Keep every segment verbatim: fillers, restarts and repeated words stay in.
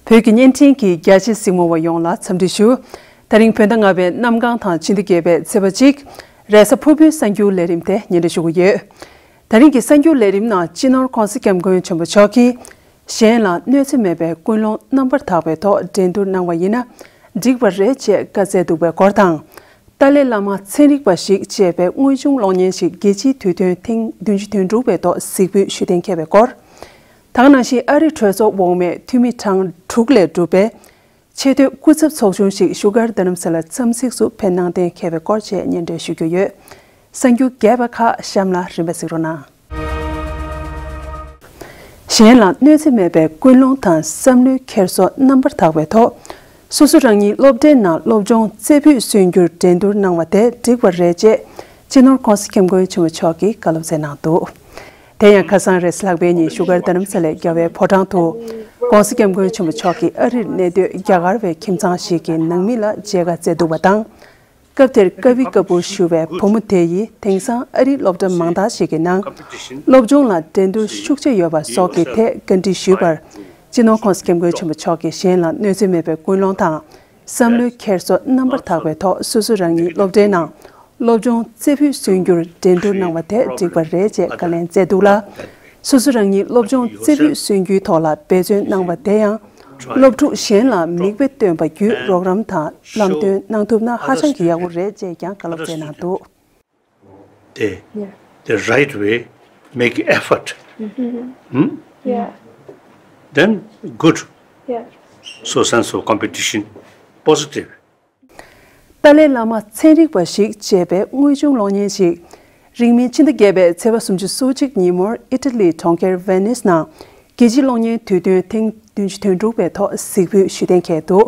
བོད་ཀྱི་བརྙན་འཕྲིན་གྱི་རྒྱ་ཆེ་གཟིགས་མོ་བ་ཡོངས་ལ་འཚམས་འདྲི་ཞུ། ད་རིང་བོད་ཟླ་ལྔ་པའི་གནམ་གང་དང་ཕྱི་ཟླ་བརྒྱད་པའི་ཚེས་པ་གཅིག་རེས་གཟའ་ཕུར་བུའི་གསར་འགྱུར་ལས་རིམ་དེ་སྙན་སྒྲོན་ཞུ་གི་ཡོད། ད་རིང་གི་གསར་འགྱུར་ལས་རིམ་ནང་སྤྱི་ནོར་༧གོང་ས་༧སྐྱབས་མགོན་ཆེན་པོ་མཆོག་གིས། གཞན་ལ་གནོད་འཚེ་མེད་པའི་ཀུན་སློང་རྣམ་པར་དག་པའི་ཐོག་འགྲན་བསྡུར་གནང་བ་ཡིན་ན། འགྲིག་པ་རེད་ཅེས་བཀའ་སྩལ་འདུག་པའི་སྐོར་དང་། ཏཱ་ལའི་བླ་མ་ཚན་རིག་པ་ཞིག་ཅེས་པའི་དངོས་བྱུང་གློག་བརྙན་ཞིག་རྒྱལ་སྤྱིའི་དུས་སྟོན་ཐེངས་བདུན་ཅུ་དོན་དྲུག་པའི་ཐོག་གཟིགས་འབུལ་ཞུས་གཏན་འཁེལ་བའི་སྐོར། ད་ག་ནང་བཞིན་ཨ་རིའི་གྲོས་ཚོགས་འོག་མའི་འཐུས་མི་གྲངས་དྲུག་ལས་གྲུབ་པའི་ཆེས་མཐོའི་སྐུ་ཚབ་ཚོགས་ཆུང་ཞིག་བཞུགས་སྒར་རྡ་རམ་ས་ལར་འཚམས་གཟིགས་སུ་ཕེབས་གནང་གཏན་འཁེལ་བའི་སྐོར་བཅས་སྙན་སྒྲོན་ཞུ་རྒྱུ་ཡོད། གསར་འགྱུར་རྒྱས་པ་ཁག་གཤམ་ལ་རིམ་པས་གཟིགས་རོགས་གནང་། གཞན་ལ་གནོད་འཚེ་མེད་པའི་ཀུན་སློང་དང་བསམ་བློའི་འཁྱེར་སོ་རྣམ་པར་དག་པའི་ཐོག་སོ་སོ་རང་ཉིད་སློབ་གྲྭའི་ནང་སློབ་སྦྱོང་རྩེ་ཕུད་སོན་རྒྱུར་འགྲན་བསྡུར་གནང་བ་དེ་འགྲིག་པ་རེད་ཅེས་སྤྱི་ནོར་༧གོང་ས་༧སྐྱབས་མགོན་ཆེན་པོ་མཆོག་གིས་བཀའ་སློབ་སྩལ་གནང་འདུག་དེ་ཡང་ཁ་སང་རེས་གཟའ་ལྷག་པའི་ཉིན་བཞུགས་སྒར་རྡ་རམ་ས་ལའི་རྒྱལ་བའི་ཕོ་བྲང་དུ་༧གོང་ས་༧སྐྱབས་མགོན་ཆེན་པོ་མཆོག་གིས་ཨ་རིར་གནས་སྡོད་རྒྱ་གར་བའི་ཁྱིམ་ཚང་ཞིག་གི་ནང་མི་ལ་མཇལ་ཁ་བསྩལ་འདུག་པ་དང་། སྐབས་དེར་ཀ་བི་ཀ་པུར་ཞུ་བའི་བུ་མོ་དེ་ཡིས་དེང་སང་ཨ་རིའི་སློབ་གྲྭ་མང་དག་ཞིག་གི་ནང་སློབ་སྦྱོང་ལ་འགྲན་བསྡུར་ཤུགས་ཆེ་ཡོད་པ་སོགས་ཀྱི་ཐད་བཀའ་འདྲི་ཞུས་པར། སྤྱི་ནོར་༧གོང་ས་༧སྐྱབས་མགོན་ཆེན་པོ་མཆོག་གིས་གཞན་ལ་གནོད་འཚེ་མེད་པའི་ཀུན་སློང་དང་། བསམ་བློའི་འཁྱེར་སོ་རྣམ་པར་དག་པའི་ཐོག་སོ་སོ་རང་ཉིད་སློབ་གྲྭའི་ནང་སློབ་སྦྱོང་རྩེ་ཕུད་སོན་རྒྱུར་འགྲན་བསྡུར་གནང་བ་དེ་འགྲིག་པ་རེད་ཅེས་བཀའ་ལན་སྩལ་འདུག་ལ། སོ་སོ་རང་ཉིད་སློབ་སྦྱོང་རྩེ་ཕུད་སོན་རྒྱུའི་ཐོག་ལ་འབད་བརྩོན་གནང་བ་དེ་ཡང་། སློབ་ཕྲུག་གཞན་ལ་མིག་དཔེ་སྟོན་པ་བརྒྱུད་རོགས་རམ་དང་ལམ་སྟོན་གནང་ཐུབ་ན་ཧ་ཅང་གི་ཡག་པོ་རེད་ཅེས་ཀྱང་བཀའ་སློབ་སྩལ་གནང་འདུག the, the right way, make effort. Hmm? Yeah. Then good. Yeah. So sense of competition, positive. ཏཱ་ལའི་བླ་མ་ཚན་རིག་པ་ཞིག་ཅེས་པའི་དངོས་བྱུང་གློག་བརྙན་ཞིག་རིང་མིན་ཕྱི་ཟླ་བརྒྱད་པའི་ཚེས་པ་སོ་གཅིག་ཉིན་མོར་ཨི་ཊ་ལིའི་གྲོང་ཁྱེར་ཝེ་ནིས་ནང་རྒྱལ་སྤྱིའི་གློག་བརྙན་དུས་སྟོན་ཐེངས་བདུན་ཅུ་དོན་དྲུག་པའི་ཐོག་གཟིགས་འབུལ་ཞུས་གཏན་འཁེལ་འདུག་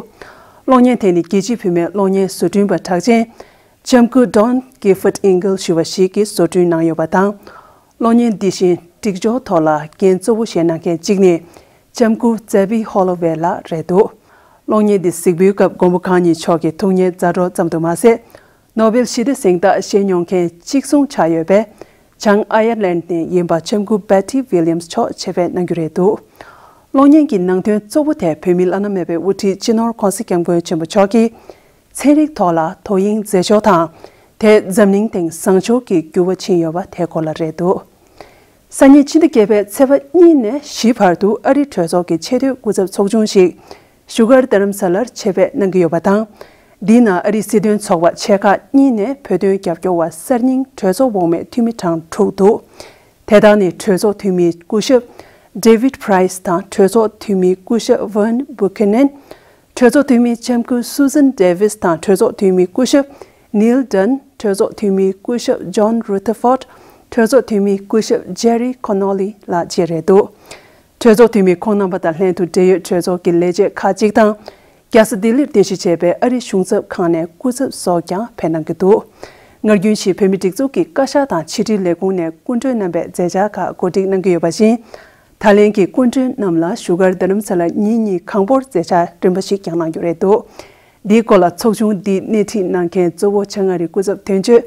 གློག་བརྙན་དེ་ནི་རྒྱལ་སྤྱིའི་བུད་མེད་གློག་བརྙན་བཟོ་སྐྲུན་པ་གྲགས་ཅན། ལྕམ་སྐུ་Don Gifford Engle ཞུ་བ་ཞིག་གིས་བཟོ་སྐྲུན་གནང་ཡོད་པ་དང་། གློག་བརྙན་འདི་བཞིན་སྒྲིག་སྦྱོར་ཐོག་ལ་འགན་གཙོ་བོ་བཞེས་གནང་མཁན་གཅིག་ནི་ལྕམ་སྐུ་Debbie Holloway ལགས་རེད་འདུག་གློག་བརྙན་འདི་གཟིགས་འབུལ་སྐབས་མགོན་པོ་གང་ཉིད་མཆོག་གི་ཐུགས་མཉེས་མཛའ་གྲོགས་ཙམ་དུ་མ་ཟད། ནོ་བེལ་ཞི་བདེ་གཟེངས་རྟགས་བཞེས་མྱོང་མཁན་གཅིག་མཚུངས་ཆགས་ཡོད་པའི་བྱང་ཨའི་ཡར་ལན་ནས་ཡིན་པ་ལྕམ་སྐུ་Betty Williams མཆོག་ཆེད་ཕེབས་གནང་རྒྱུ་རེད་འདུག་གློག་བརྙན་གྱི་ནང་དོན་གཙོ་བོ་དེ་བོད་མིའི་བླ་ན་མེད་པའི་དབུ་ཁྲིད་སྤྱི་ནོར་༧གོང་ས་༧སྐྱབས་མགོན་ཆེན་པོ་མཆོག་གིས། ཚན་རིག་ཐོག་ལ་དོ་དབྱིངས་མཛད་ཕྱོགས་དང་། དེས་འཛམ་གླིང་སྟེང་བཟང་ཕྱོགས་ཀྱི་འགྱུར་བ་ཕྱིན་ཡོད་པ་དེའི་སྐོར་ལ་རེད་འདུག་སང་ཉིན་ཕྱི་ཟླ་བརྒྱད་པའི་ཚེས་པ་གཉིས་ནས་བཞི་བར་དུ་ཨ་རིའི་གྲོས་ཚོགས་ཀྱི་ཆེས་མཐོའི་སྐུ་ཚབ་ཚོགས་ཆུང་ཞིག་བཞུགས་སྒར་རྡ་རམ་ས་ལར་ཆེད་ཕེབས་གནང་གི་ཡོད་པ་དང་། འདིའི་ནང་ཨ་རིའི་སྲིད་དོན་ཚོགས་པ་ཆེ་ཁག་གཉིས་ནས་བོད་དོན་རྒྱབ་སྐྱོར་བ་གསར་རྙིང་གྲོས་ཚོགས་འོག་མའི་འཐུས་མི་གྲངས་དྲུག་འདུག་དེ་དག་ནི་གྲོས་ཚོགས་འཐུས་མི་སྐུ་ཞབས་David Price དང་གྲོས་ཚོགས་འཐུས་མི་སྐུ་ཞབས་Vern Buchanan། གྲོས་ཚོགས་འཐུས་མི་ལྕམ་སྐུ་Susan Davis དང་གྲོས་ཚོགས་འཐུས་མི་སྐུ་ཞབས་Neil Dunn། གྲོས་ཚོགས་འཐུས་མི་སྐུ་ཞབས་John Rutherford། གྲོས་ཚོགས་འཐུས་མི་སྐུ་ཞབས་Gerry Connolly ལགས་བཅས་རེད་འདུག་གྲོས་ཚོགས་འཐུས་མི་ཁོང་རྣམ་པ་དང་ལྷན་དུ་འབྲེལ་ཡོད་གྲོས་ཚོགས་ཀྱི་ལས་བྱེད་ཁག་ཅིག་དང་། རྒྱལ་ས་ལྡི་ལིར་རྟེན་གཞི་བྱས་པའི་ཨ་རིའི་གཞུང་ཚབ་ཁང་ནས་སྐུ་ཚབ་སོགས་ཀྱང་ཕེབས་གནང་གི་འདུག་སྔར་རྒྱུན་བཞིན་བོད་མིའི་སྒྲིག་འཛུགས་ཀྱི་བཀའ་ཤག་དང་ཕྱི་དྲིལ་ལས་ཁུངས་ནས་སྐུ་མགྲོན་རྣམ་པས་མཛད་འཆར་ཁག་གོ་སྒྲིག་གནང་གི་ཡོད་པ་བཞིན། ད་ལན་གྱི་སྐུ་མགྲོན་རྣམས་ལ་བཞུགས་སྒར་རྡ་རམ་ས་ལ་ཉིན་གཉིས་གང་པོར་མཛད་འཆར་རིམ་པ་ཞིག་ཀྱང་གནང་རྒྱུ་རེད་འདུག་འདིའི་སྐོར་ལ་ཚོགས་ཆུང་འདིའི་སྣེ་ཁྲིད་གནང་མཁན་གཙོ་བོ་བྱང་ཨ་རིའི་སྐུ་ཚབ་དོན་གཅོད་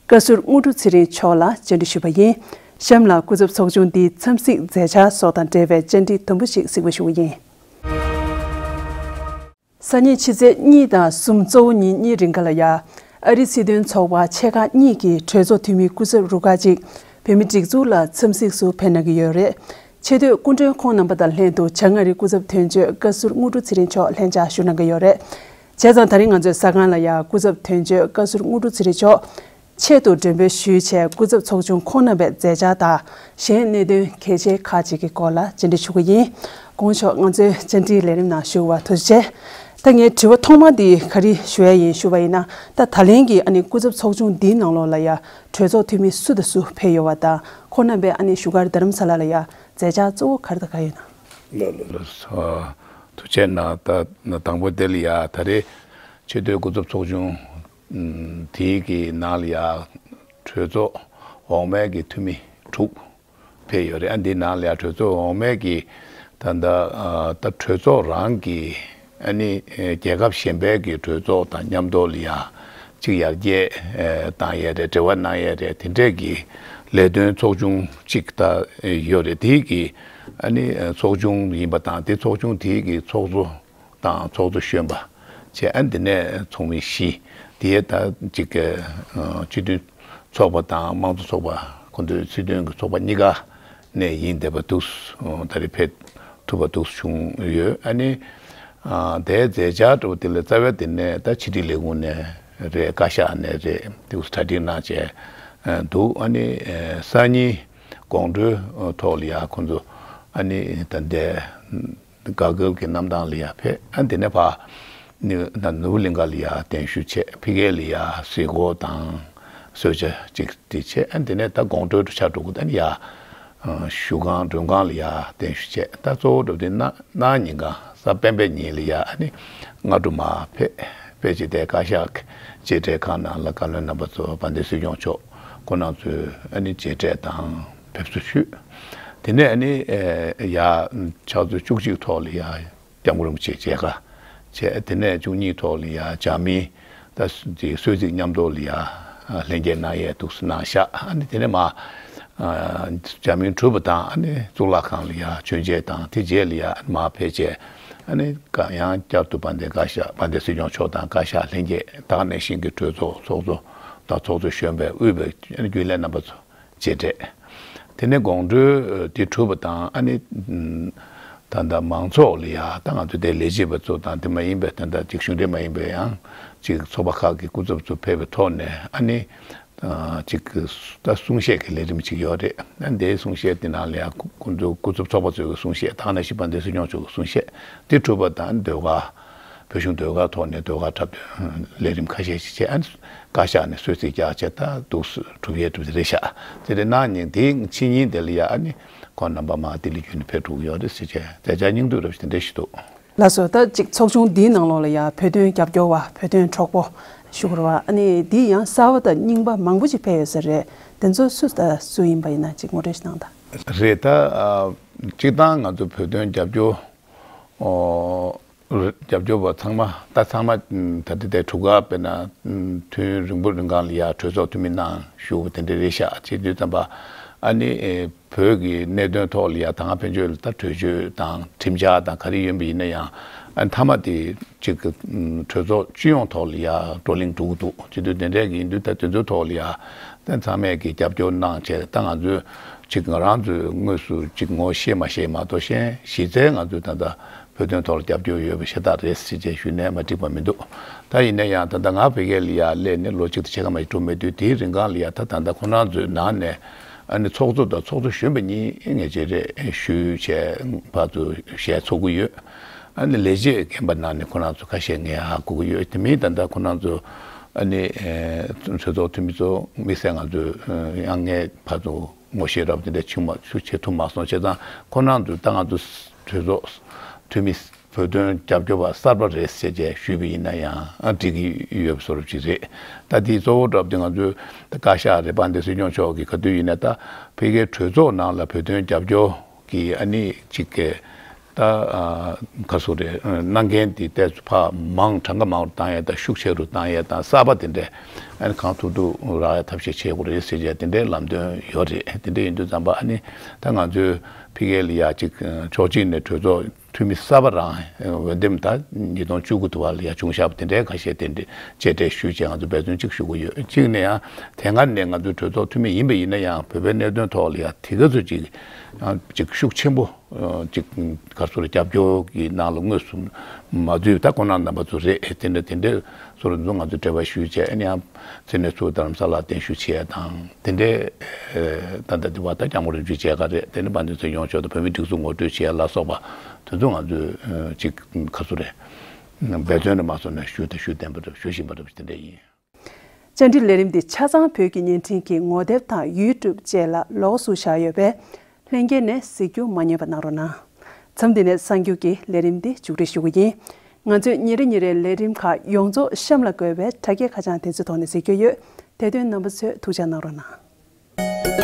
བཀའ་ཟུར་དངོས་གྲུབ་ཚེ་རིང་མཆོག་ལ་བཅར་འདྲི་ཞུས་པ་ཡིན། གཤམ་ལ་སྐུ་ཚབ་ཚོགས་ཆུང་འདིའི་འཚམས་གཟིགས་མཛད་འཆར་སོགས་དང་འབྲེལ་བའི་བཅར་འདྲི་དུམ་བུ་ཞིག་གཟིགས་འབུལ་ཞུ་གི་ཡིན། སང་ཉིན་ཕྱི་ཚེས་གཉིས་དང་གསུམ་གཙོ་བོ་ཉིན་གཉིས་རིང་ག་ལ་ཡ། ཨ་རིའི་སྲིད་དོན་ཚོགས་པ་ཆེ་ཁག་གཉིས་ཀྱི་གྲོས་ཚོགས་འཐུས་མི་སྐུ་ཚབ་རུ་ཁག་ཅིག་བོད་མིའི་སྒྲིག་འཛུགས་ལ་འཚམས་གཟིགས་སུ་ཕེབས་གནང་གི་ཡོད་རེད། ཆེས་མཐོའི་སྐུ་མགྲོན་ཁོང་རྣམ་པ་དང་ལྷན་དུ་བྱང་ཨ་རིའི་སྐུ་ཚབ་དོན་གཅོད་བཀའ་ཟུར་དངོས་གྲུབ་ཚེ་རིང་མཆོག་ལྷན་བཅར་ཞུ་གནང་གི་ཡོད་རེད། བྱས་ཙང་ད་རིང་ང་ཚོའི་གསར་ཁང་ལ་ཡ་སྐུ་ཚབ་དོན་གཅོད་བཀའ་ཟུར་དངོས་གྲུབ་ཚེ་རིང་མཆོག་ཆེད་དུ་མགྲོན་འབོད་ཞུས་བྱས། སྐུ་ཚབ་ཚོགས་ཆུང་ཁོང་རྣམ་པའི་མཛད་འཆར་དང་གཞན་གནད་དོན་གལ་ཆེ་ཁག་ཅིག་གི་སྐོར་ལ་བཅར་འདྲི་ཞུ་གི་ཡིན། དགོངས་ཞུ། ང་ཚོའི་བཅར་འདྲིའི་ལས་རིམ་ནང་ཞུགས་པར་ཐུགས་རྗེ་ཆེ། ད་ངའི་དྲི་བ་ཐོག་མ་འདི་ག་རེ་ཞུ་ཡ་ཡིན་ཞུ་བ་ཡིན་ན། ད་ད་ལན་གྱི་ཨ་ནི་སྐུ་ཚབ་ཚོགས་ཆུང་འདིའི་ནང་ལོགས་ལ་ཡ་གྲོས་ཚོགས་འཐུས་མི་སུ་དང་སུ་ཕེབས་ཡོད་པ་དང་། ཁོང་རྣམ་པས་ཨ་ནི་བཞུགས་སྒར་རྡ་རམ་ས་ལ་ལ་ཡ་མཛད་འཆར་གཙོ་བོ་ག་རེ་དང་ག་རེ་ཡོད་ན། ལགས་ལགས་ལགས་སོ། ཐུགས་རྗེ་གནང་། ད་དང་པོ་དེ་ལ་ཡ་ད་རེས་ཆེས་མཐོའི་སྐུ་ཚབ་ཚོགས་ཆུང་དེའི་གི་ནང་ལ་ཡ་གྲོས་ཚོགས་འོག་མའི་གི་འཐུས་མི་དྲུག་ཕེབས་ཡོད་རེད། ཨ་འདི་ནང་ལ་ཡ་གྲོས་ཚོགས་འོག་མའི་གི་ད་ད་ད་གྲོས་ཚོགས་རང་གི་ཨ་ནི་རྒྱལ་ཁབ་གཞན་པའི་གི་གྲོས་ཚོགས་དང་མཉམ་དུ་ལ་ཡ་གཅིག་ཡར་རྒྱས་བཏང་ཡས་རེད། འབྲེལ་བ་གནང་ཡས་རེད། དེ་འདྲས་གི་ལས་དོན་ཚོགས་ཆུང་གཅིག་ད་ཡོད་རེད། དེའི་གི་ ཨ་ནི་ཚོགས་ཆུང་ཡིན་པ་དང་། དེ་ཚོགས་ཆུང་དེ་གི་ཚོགས་གཙོ་དང་ཚོགས་གཙོ་གཞོན་པ་བྱས། ཨ་ནི་དེ་ནས་ཚོགས་མི་བཞི། དེ་ད་ཅིག་གི་སྤྱི་མཐུན་ཚོགས་པ་དང་དམངས་གཙོ་ཚོགས་པ། ཁོང་ཚོའི་སྲིད་དོན་གྱི་ཚོགས་པ་གཉིས་ཀ་ནས་ཡིན་བསྡད་པ་འདུག་ད་རེས་ཕེབས་ཐུབ་པ་འདུག་བྱུང་ཡོད། ཨ་ནི་དེའི་མཛད་འཆར་འདྲ་བོ་དེ་ལ་རྩ་བའི་དེ་ནས་ད་ཕྱི་དྲིལ་ལས་ཁུངས་ནས་རེད། བཀའ་ཤག་ནས་རེད། འདུག་གྲ་སྒྲིག་གནང་བྱས་འདུག་ཨ་ནི་སང་ཉིན་དགོང་དྲོའི་ཐོག་ལ་ཡ་ཁོང་ཚོ་ཨ་ནི་ད་ལྟའི་དགའ་སྐལ་གྱི་གནམ་ཐང་ལ་ཡ་ཕེབས། ཨ་ནི་དེ་ནས་ཕར་ནི་ད་ནོར་བུ་གླིང་ག་ལ་ཡ་གདན་ཞུ་བྱས། ཕ་གི་ལ་ཡ་གཟིགས་སྐོར་དང་གསོལ་ཇ་ཅིག་དེ་བྱས། ཨ་ནི་དེ་ནས་ད་དགོང་དྲོའི་གྲུ་ཆ་དྲུག་གུ་ད་ནི་ཡ་བཞུགས་ཁང་མགྲོན་ཁང་ལ་ཡ་གདན་ཞུ་བྱས། ད་གཙོ་བོ་འདྲ་བོ་དེ་གནངས་གནངས་ཉིན་གང་གཟའ་སྤེན་པའི་ཉིན་ལ་ཡ་ཨ་ནི་སྔ་དྲོ་མར་ཕེབས། ཕེབས་བྱས་དེ་བཀའ་ཤག་མཇལ་འཕྲད་ཁང་ནང་ལ་བཀའ་བློན་རྣམ་པ་ཚོ་དཔལ་ལྡན་སྲིད་སྐྱོང་མཆོག་ཁོང་རྣམ་ཚོས་ཨ་ནི་མཇལ་འཕྲད་དང་ཕེབས་བསུ་ཞུས། དེ་ནས་ཨ་ནི་ཡ་ཕྱག་ཚོད་བཅུ་གཅིག་ཐོག་ལ་ཡ་སྐྱབས་མགོན་རིན་པོ་ཆེ་མཇལ་ཁ་བྱས། དེ་ནས་བཅུ་གཉིས་ཐོག་ལ་ཡ་འཇར་མན་ད་དེ་གསོལ་ཚིགས་མཉམ་དུ་ལ་ཡ་ལྷན་རྒྱས་གནང་ཡས་འདུག་གནང་ཤག་ཨ་ནི་དེ་ནས་མར་འཇར་མན་གྲུབ་པ་དང་ཨ་ནི་གཙུག་ལག་ཁང་ལ་ཡ་མཆོད་མཇལ་དང་། དེ་རྗེས་ལ་ཡ་མར་ཕེབས་བྱས། ཨ་ནི་ཡང་བསྐྱར་དུ་དཔལ་ལྡན་བཀའ་ཤག་དཔལ་ལྡན་སྲིད་སྐྱོང་མཆོག་དང་བཀའ་ཤག་ལྷན་རྒྱས། ད་ག་ནང་བཞིན་གྱི་གྲོས་ཚོགས་ཚོགས་གཙོ་དང་ཚོགས་གཙོ་གཞོན་པས་དབུས་པའི་ཨ་ནི་རྒྱུན་ལས་རྣམ་པ་ཚོ་མཇལ་འཕྲད། དེ་ནས་དགོང་དྲོའི་དེ་གྲུབ་པ་དང་ཨ་ནི་ད་ལྟ་མང་ཚོགས་ལ་ཡ་ད་ང་ཚོ་དེ་ལས་བྱེད་པ་ཚོ་དང་། དེ་མ་ཡིན་པའི་ད་ལྟ་ཅིག་གཞུང་འབྲེལ་མ་ཡིན་པའི་ཡང་ཅིག་ཚོགས་པ་ཁག་གི་སྐུ་ཚབ་ཚོ་ཕེབས་པའི་ཐོག་ནས་ཨ་ནི་ཅིག་ད་གསུང་བཤད་ཀྱི་ལས་རིམ་ཅིག་ཡོད་རེད། ཨ་ནི་དེའི་གསུང་བཤད་དེ་ནང་ལ་ཡ་ཁོ་ཚོ་སྐུ་ཚབ་ཚོགས་པ་ཚོའི་གསུང་བཤད། ད་ག་ནང་བཞིན་དཔལ་ལྡན་སྲིད་སྐྱོང་མཆོག་གི་གསུང་བཤད་དེ་གྲུབ་པ་དང་ཟློས་གར། བོད་གཞུང་ཟློས་གར་ཐོག་ནས་ཟློས་གར་འཁྲབ་སྟོན་ལས་རིམ་ཁ་ཤས་ཤིག་བྱས། ཨ་ནི་བཀའ་ཤག་ནས་གསོལ་ཚིགས་རྒྱག་བྱས། ད་འདུག་སེ་གྲུབ་ཡས་གྲུབ་དེ་རེད་ཤག་དེ་རེད། གནངས་ཉིན་དེའི་ཕྱི་ཉིན་དེ་ལ་ཡ་ཨ་ནི་ཁོང་རྣམ་པ་མར་ལྡི་ལི་བརྒྱུད་ནས་ཕེབས་འགྲོ་གི་ཡོད་རེད་ཟེར་བྱས་མཛད་འཆར་སྙིང་བསྡུས་འདྲ་བོ་ཞིག་དེ་འདྲ་ཞིག་འདུག་ལགས་སོ། ད་ཅིག་ཚོགས་ཆུང་འདིའི་ནང་ལོགས་ལ་ཡ་བོད་དོན་རྒྱབ་སྐྱོར་བ། བོད་དོན་གྲོགས་པོ་ཞུ་དགོས་རེད་བ། ཨ་ནི་འདི་ཡང་གསར་བ་དང་རྙིང་པ་མང་པོ་ཅིག་ཕེབས་ཡོད་ས་རེད། དེ་ཚོ་སུ་དང་སུ་ཡིན་པ་ཡིན་ན་ཅིག་ངོ་སྤྲོད་ཞིག་གནང་དང་། རེད། ད་ཨ་སྤྱིར་བཏང་ང་ཚོ་བོད་དོན་རྒྱབ་སྐྱོར་ཨོ་རྒྱབ་སྐྱོར་བ་ཚང་མ། ད་ཚང་མ་ད་ལྟ་དེ་གྲུབ་ཁ་དཔེར་ན་ཐུན་རིང་པོ་རིང་གང་ལ་ཡ་གྲོས་ཚོགས་འཐུས་མི་གནང་བཞུགས་པ་དེ་འདྲ་རེད་ཤག་བྱེད་དུས་ཙམ་པ་ཨ་ནི་ཨེ་བོད་ཀྱི་གནད་དོན་ཐོག་ལ་ཡ་ད་སྔ་ཕན་ཆོད་ལ་ད་གྲོས་ཆོད་དང་ཁྲིམས་འཆར་དང་ག་རེ་ཡོད་པ་ཡིན་ན་ཡང་། ཨ་ནི་མཐའ་མ་དེ་གཅིག་གི་གྲོས་ཚོགས་སྤྱི་ཡོངས་ཐོག་ལ་ཡ་བགྲོ་གླེང་འགྲོ་གི་འདུག་བྱེད་དུས་དེ་འདྲ་གི་ཡིན་དུས་ད་དེ་ཚོའི་ཐོག་ལ་ཡ་ད་ཚང་མས་ཀྱི་རྒྱབ་སྐྱོར་གནང་བྱས། ད་ང་ཚོས་གཅིག་ང་རང་ཚོས་དངོས་སུ་གཅིག་ངོ་ཤེས་མ་ཤེས་མ་གཏོགས། གཞན་གཞི་རྩའི་ང་ཚོས་ད་ལྟ་བོད་དོན་ཐོག་ལ་རྒྱབ་སྐྱོར་ཡོད་པ་ཤ་སྟག་རེད་ཟེར་བྱས་ཞུས་ནས་མ་འགྲིག་པ་མི་འདུག་ད་ཡིན་ན་ཡང་ད་ལྟ་ང་བོད་སྐད་ལ་ཡ་སླེབས་ནས་ལོ་གཅིག་དང་ཕྱེད་ཀ་མ་ཞིག་འགྲོ་མེད་དུས། དེའི་རིང་གང་ལ་ཡ་ད་ད་ལྟ་ཁོ་རང་ཚོའི་ནང་ནས་ཨ་ནི་ཚོགས་གཙོ་དང་ཚོགས་གཙོ་གཞོན་པ་གཉིས་ངེས་ཅན་རེད་ཞུས་བྱས་ཕར་ཚུར་ཞལ་འཚོ་གི་ཡོད། ཨ་ནི་ལས་བྱེད་རྒན་པ་ནང་ནས་ཁོ་རང་ཚོ་ཁ་ཤས་ངས་ཧ་གོ་གི་ཡོད། དེ་མིན་ད་ལྟ་ཁོ་རང་ཚོ་ཨ་ནི་ཨེ་གྲོས་ཚོགས་འཐུས་མི་ཚོ་དམིགས་བསལ་ང་ཚོས་ཨེ་ཡང་ངས་ཕར་ཚུར་ངོ་ཤེས་རབ་དེ་འདྲ་བྱུང་མ་བྱུང་བྱེད་ཐུབ་མ་སོང་། བྱས་ཙང་ཁོ་རང་ཚོས་ད་ང་ཚོ་གྲོས་ཚོགས་འཐུས་མི་བོད་དོན་རྒྱབ་སྐྱོར་བ་གསར་པ་རེད་ཟེར་བྱས་ཞུས་པ་ཡིན་ན་ཡང་ཨ་འགྲིག་གི་ཡོད་པ་བཟོ་འདྲ་ཅིག་རེད། ད་དེའི་གཙོ་བོ་འདྲ་བོ་དེ་ང་ཚོའི་ད་བཀའ་ཤག་རེད་པ། འདི་སྲིད་སྐྱོང་མཆོག་གིས་ག་དུས་ཡིན་ན་ད་ཕ་གིའི་གྲོས་ཚོགས་ནང་ལ་བོད་དོན་རྒྱབ་སྐྱོར་གྱི་ཨ་ནི་གཅིག་གི་ད་ཨ་ག་ཚོད་རེད། གནང་མཁན་དེ་ཏོག་ཙམ་ཕར་མང་གྲངས་ཀ་མང་རུ་བཏང་ཡས་དང་ཤུགས་ཆེ་རུ་བཏང་ཡས་དང་གསར་པ་དེ་འདྲས་ཨ་ནི་གང་ཐུབ་ཐུབ་རག་ཡས་ཐབས་ཤེས་བྱེད་དགོས་རེད་ཟེར་བྱས་དེ་འདྲའི་ལམ་སྟོན་ཡོད་རེད། དེ་འདྲ་ཡིན་དུས་ཙམ་པ་ཨ་ནི་ད་ང་ཚོའི་ཕ་གི་ལ་ཡ་གཅིག་ཕྱོགས་གཅིག་ནས་གྲོས་ཚོགས་འཐུས་མི་གསར་པ་རང་འོས་འདེམས་ད་ཉིས་སྟོང་བཅུ་དགུ་དུ་བ་ལ་ཡ་བྱུང་བཞག་པ་དེ་འདྲའི་ཁ་ཤས་དེ་འདྲའི་མཇལ་འཕྲད་ཞུས་བྱས་ང་ཚོ་འབད་བརྩོན་གཅིག་ཞུ་གི་ཡོད། གཅིག་ནས་ཡང་དེ་སྔ་ནས་ང་ཚོའི་གྲོས་ཚོགས་འཐུས་མི་ཡིན་པ་ཡིན་ན་ཡང་བོད་པའི་གནད་དོན་ཐོག་ལ་ཡ་དེ་ག་ཚོད་ཅིག་ཡང་ཅིག་ཤུགས་ཆེན་པོ་ཅིག་ག་ཚོད་རེད་རྒྱབ་སྐྱོར་གྱི་ནང་ལ་དངོས་སུ་མ་འཛུལ། ད་ཁོང་རྣམ་པ་ཚོ་རེད། དེ་འདྲ་དེ་འདྲ་ཚོར་འདུག་ང་ཚོས་འབྲེལ་བ་ཞུས་བྱས་ཨ་ནི་ཡང་ཚེ་ནས་ཚུར་རྡ་རམ་ས་ལ་གདན་ཞུ་བྱས་དང་དེ་འདྲའི་ད་ལྟ་དེ་བ་ད་སྐྱབས་མགོན་རིན་པོ་ཆེ་མཇལ་ཁ་རེད། དེ་ནས་དཔལ་ལྡན་སྲིད་སྐྱོང་མཆོག་དང་བོད་མིའི་སྒྲིག་འཛུགས་ངོ་སྤྲོད་བྱས་ལ་སོགས་པ་དེ་ཚོ་ང་ཚོས་ཅིག་ག་ཚོད་རེད་འབད་བརྩོན་རེ་མ་སོང་ན་ཞུ་དང་ཞུ་བདེན་པ་རེད་ཞུ་བཞིན་པ་རེད་དེ་འདྲ་ཡིན། བཅར་འདྲི་ལས་རིམ་འདི་ཆ་ཚང་བོད་ཀྱི་བརྙན་འཕྲིན་གྱི་ངོ་དེབ་དང་ཡུ་ཊུབ་བཅས་ལ་ལོགས་སུ་བཞག་ཡོད་པས། ལྷན་རྒྱས་ནས་གཟིགས་རྒྱུ་མ་ཉེས་པ་གནང་རོགས་གནང་། མཚམས་འདི་ནས་གསར་འགྱུར་གྱི་ལས་རིམ་འདི་མཇུག་སྒྲིལ་ཞུ་གི་ཡིན། ང་ཚོས་ཉིན་རེ་ཉིན་རེའི་ལས་རིམ་ཁག་ཡོངས་རྫོགས་གཤམ་ལ་འགོད་པའི་དྲ་རྒྱའི་ཁ་བྱང་དེ་ཚོའི་ཐོག་ནས་གཟིགས་རྒྱུ་ཡོད། དེ་དོན་རྣམ་པ་ཚོས་ཐུགས་ཅག་གནང་རོགས་གནང་།